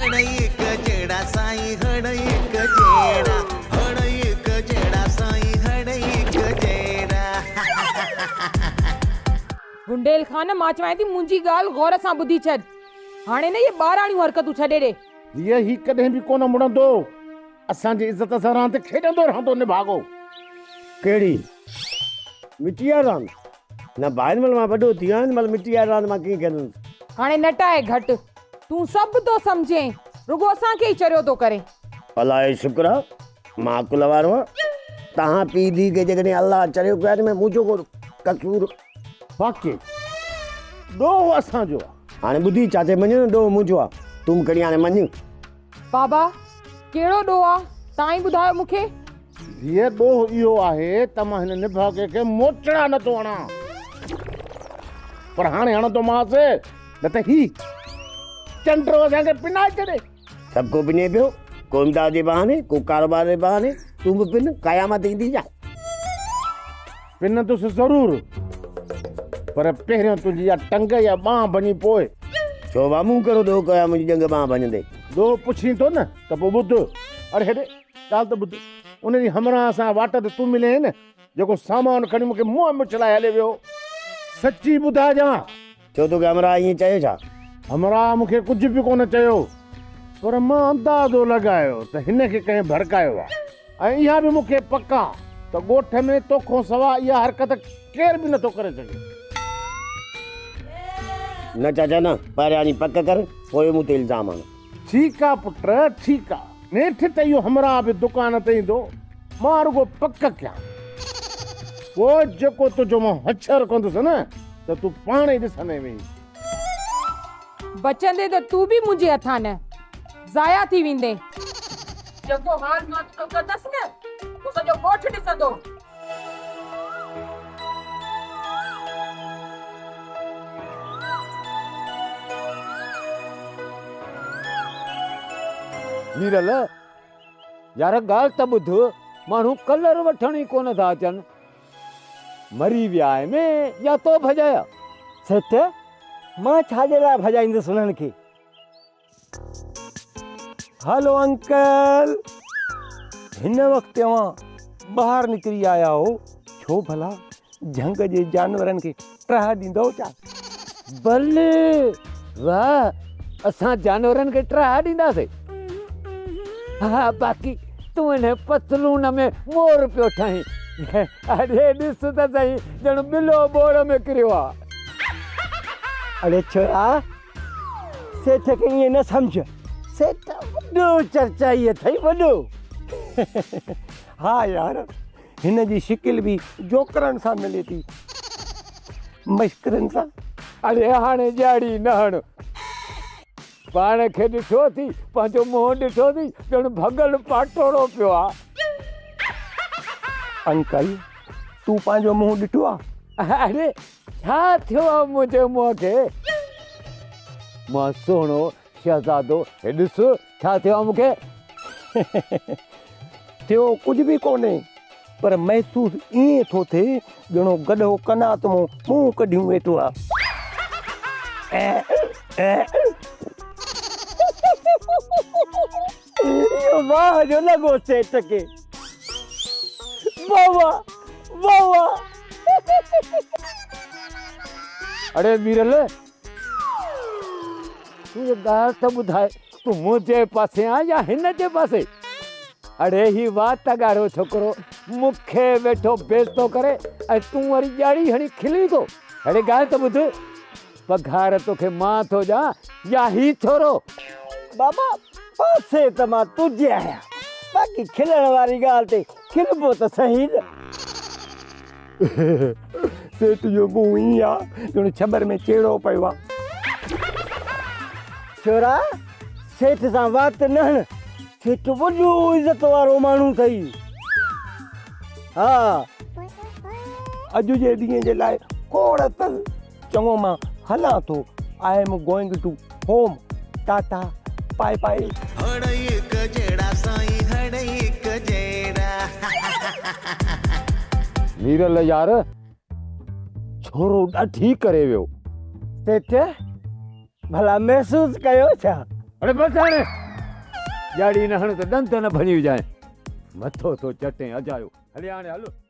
هڙ هڪ جهڙا سائين هڙ هڪ جهڙا هڙ هڪ جهڙا سائين هڙ هڪ جهڙا. گنڊيل خان مان چوانء ٿي منهنجي ڳالهه غور سان ٻڌي ڇڏ. هاڻي نه اهي ٻاراڻيون حرڪتون ڇڏي ڏي. هيء هي ڪڏهن به ڪونه مڙندو. اسان جي عزت سان راند کيڏندو رهندو نڀاڳو. ڪهڙي؟ مٽيء واري راند؟ نه ڀاء هن مهل مان وڏو ٿي ويو آهيان هن مهل مٽيء واري راند مان ڪيئن کيڏندس. هاڻي نٽاء گهٽ. تون سڀ ٿو سمجهين، رڳو اسان کي ئي چريو ٿو ڪرين. الله جو شڪر آ مان عقل وارو آهيان. توهان پيء ڌيء کي جيڪڏهن الله چريو ڪيو آهي ته ۾ منهنجو ڪو قصور. واقعي ڏوهه اسان جو آ. هاڻي ٻڌي چاچي مڃ نه ڏوهه منهنجو آ. تون به کڻي هاڻي مڃ. بابا ڪهڙو ڏوهه آ توهان ئي ٻڌايو مون کي. ڌيء ڏوهه اهو آهي ته مان هن نڀاڳي کي موچڙا نه ٿو هڻان. پر هاڻي هڻندومانس نه ته هي چنڊو اسان کي پنائي ڇڏي. سڀ ڪو پني پيو، ڪو امداد جي بهاني، ڪو ڪاروبار جي بهاني، تون به پن، قيامت ايندي ڇا؟ پنندس ضرور، پر پهريون تنهنجي يا ٽنگ يا ٻانهن ڀڃي پوء. ڇو ڀاء مون ڪهڙو ڏوهه ڪيو آهي منهنجي ڄنگهه ٻانهن ڀڃندي؟ ڏوهه پڇين ٿو نه ته پوء ٻڌ. اڙي هيڏي ڳالهه ته ٻڌ، ان ڏينهن همراهه سان واٽ تي تون ملين نه، جيڪو سامان کڻي مون کي منهن ۾ اڇلائي هلي ويو. سچي ٻڌائجان. ڇو توکي همراهه ائين چيو ڇا؟ همراهه مون کي ڪجهه به ڪونه چيو، پر مان اندازو لڳايو ته هن کي ڪنهن ڀڙڪايو آهي ۽ اها به مون کي پڪ آ ته ڳوٺ ۾ توکان سوا اها حرڪت ڪير به نٿو ڪري سگهي. نه چاچا نه، پهريان وڃي پڪ ڪر، پوء مون تي الزام هڻ. ٺيڪ آ پٽ، ٺيڪ آ. نيٺ ته اهو همراهه به دڪان تي ايندو، مان رڳو پڪ ڪيان. پوء جيڪو تنهنجو مان حشر ڪندس نه ته تون پاڻ ئي ڏسندين ويهي. بچندين ته تون به منهنجي هٿان نه، ضايع ٿي ويندين. جيڪو حال مان تنهنجو ڪندس نه، اهو سڄو ڳوٺ ڏسندو. ميرل، يار ڳالهه ته ٻڌ، ماڻهو ڪلر وٺڻ ئي ڪونه ٿا اچن. مري ويا آهن يا تو ڀڄايا؟ سيٺ، مان ڇا جي لاء ڀڄائيندس انهن کي؟ هلو انڪل، هن وقت اوهان ٻاهر نڪري آيا آهو، ڇو ڀلا جهنگ جي جانورن کي ٽهه ڏيندؤ ڇا؟ بلي واهه، اسان جانورن کي ٽهه ڏينداسين. ها باقي تون انهي پتلون ۾ مور پيو ٺاهين. اڙي ڏس ته سهي ڄڻ ٻلو ٻوڙ ۾ ڪريو آ. اڙي ڇورا، سيٺ کي ائين نه سمجهه، سيٺ وڏو چرچائي اٿئي وڏو. ها يار، هن جي شڪل به جوڪرن سان ملي ٿي، مشڪرن سان. اڙي هاڻي ڄاڙي نه هڻ، پاڻ کي ڏٺو اٿئي، پنهنجو منهن ڏٺو اٿئي، ڄڻ ڀڳل پاٽوڙو پيو آ. انڪل، تون پنهنجو منهن ڏٺو آ؟ اڙي ڇا ٿيو آ منهنجي منهن کي؟ مان سهڻو شهزادو، هي ڏس ڇا ٿيو آ مون کي؟ ٿيو ڪجهه به ڪونهي، پر محسوس ائين ٿو ٿئي ڄڻو گڏهو قناعت مان منهن ڪڍيون ويٺو آ. اهو واهه جو لڳو سيٺ کي. واهه واهه واهه واهه. اڙي ميرل تون اها ڳالهه ته ٻڌاء تون منهنجي پاسي آن يا هن جي پاسي؟ اڙي هي وات ڳاڙهو ڇوڪرو مون کي ويٺو بيعزتو ڪري ۽ تون وري ڄاڙي هڻي کلين ٿو. اڙي ڳالهه ته ٻڌ. پگهار توکي مان ٿو ڏيان يا هي ڇورو؟ بابا پاسي ته مان تنهنجي آهيان، باقي کلڻ واري ڳالهه تي کلبو ته سهي نه. سيٺ جو منهن ائين آ ڄڻ ڇٻر ۾ چيڙو پيو آ. ڇورا سيٺ سان وات نه هڻ، سيٺ وڏو عزت وارو ماڻهو اٿئي. ها. اڄ جي ڏينهن جي لاء کوڙ اٿس. چڱو مان هلان ٿو I am going to home tata bye bye. هڙ هڪ جهڙا سائين هڙ هڪ جهڙا. ميرل يار ڇورو ڏاڍي ڪري ويو. سيٺ ڀلا محسوس ڪيو ڇا؟ اڙي بس هاڻي ڄاڙي نه هڻ ته ڏند نه ڀڃي وجهانء. مٿو ٿو چٽين اجايو. هلي هاڻي هل.